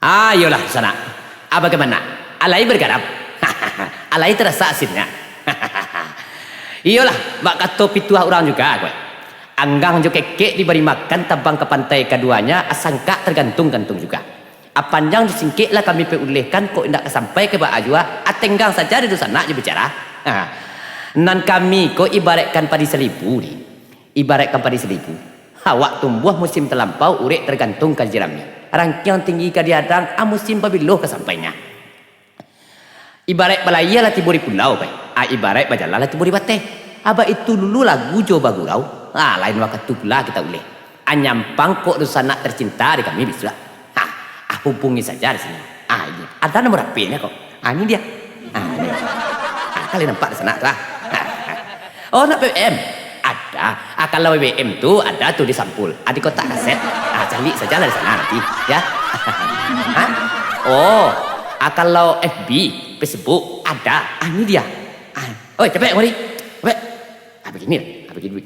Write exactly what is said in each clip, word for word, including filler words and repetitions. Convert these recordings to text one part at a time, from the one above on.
Ah, iyolah, sanak. Ah, bagaimana? Alai bergaram? Alai terasa asinnya? Iyolah, bak kato pituah urang juga, ko. Anggang jo kekek dibari makan, tabang ka pantai kaduanya, asangkak tergantung-gantung juga. Apanjang jo singkek lah kami paulehkan, kok indak ka sampai ka baa jua, atenggang saja di dunsanak jo bicara. Ha. Nan kami ko ibaratkan padi salibu, ni. Ibaratkan padi salibu. Awak tumbuah musim talampau, urek tergantung ka jerami. Rangkiang tinggi ka diadang, a musim pabilo ka sampainyo. Ibarat balayia lah tibo di pulau, pai. A, ibarat bajalan lah tibo di bateh. A, baitu dulu lagu jo bagurau. A, lain wakatu pula kita uleh. A, nyampang kok dunsanak tercinta di kami bisuak. Ha, a, hubungi saja di sini. A, ini. Ada nomor H P-nya kok. A, ini dia. A, ini. A, kalian nampak di sana tu, ah. Oh, nak B B M? Ada. Ah, kalau B B M tu ada tu di sampul. Ah, di kotak kaset. Ah, cari sajalah di sana nanti, ya. Hah? Oh, ah, kalau F B, Facebook, ada. Ah, ini dia. Ah, oi, capek, mari. Capek. Ah, begini lah. Ah, begini.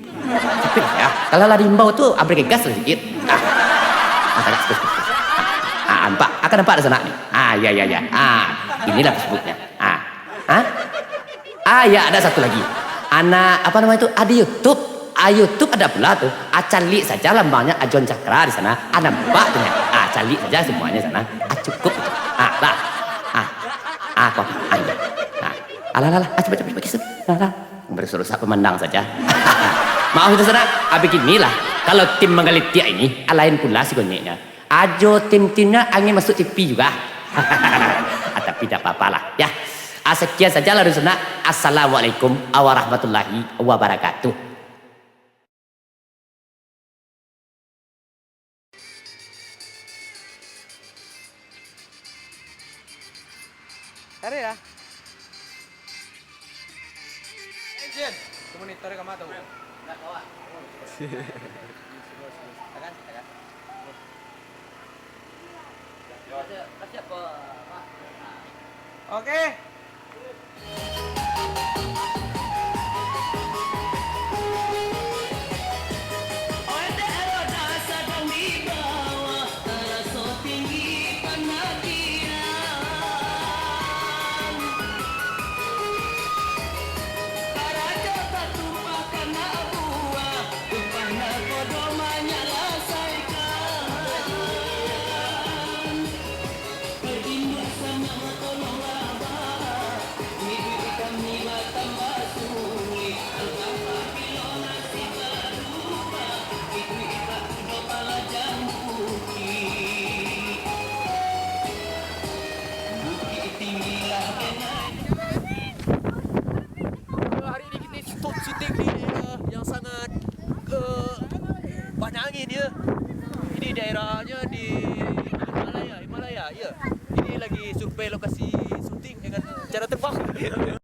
Capek, ya. Kalau lah diimbau tu, ah, beri gas lah sikit. Ah. Ah, tak, terus, terus, terus. Ah, nampak. Akan nampak di sana ni. Ah, ya, ya, ya. Ah, inilah Facebooknya. Ah. Hah? Ah, ya, ada satu lagi. Anak, apa namanya tu? Ada YouTube. Ah, YouTube ada pula tu. Ah, cari saja lambangnya Ajon Cakra di sana. Ah, nampak tu, ya. Ah, cari saja semuanya sana. Ah, cukup itu. Ah, lah. Ah. Ah, apa? Ah, iya. Ah. Alah, alah, alah. Ah, cepat, cepat, cepat, kisah. Alah, alah. Merusak-rusak pemandang saja. Maaf itu, sanak. Ah, beginilah. Kalau tim menggelitik ini, ah, lain pula si gonyeknya. Ajo tim-timnya angin masuk T V juga. Ah, tapi dak apa-apalah, ya. Ah, sekian sajalah, dunsanak. Assalamualaikum warahmatullahi wabarakatuh. Cari lah. Action. Itu monitor ka ma tu? Nak bawa. Tekan, tekan. Oke. Hari ini kita syuting di daerah yang sangat, eh, banyak angin, ya. Ini daerahnya di Himalaya, Himalaya, ya. Ini lagi survei lokasi syuting dengan cara terbang.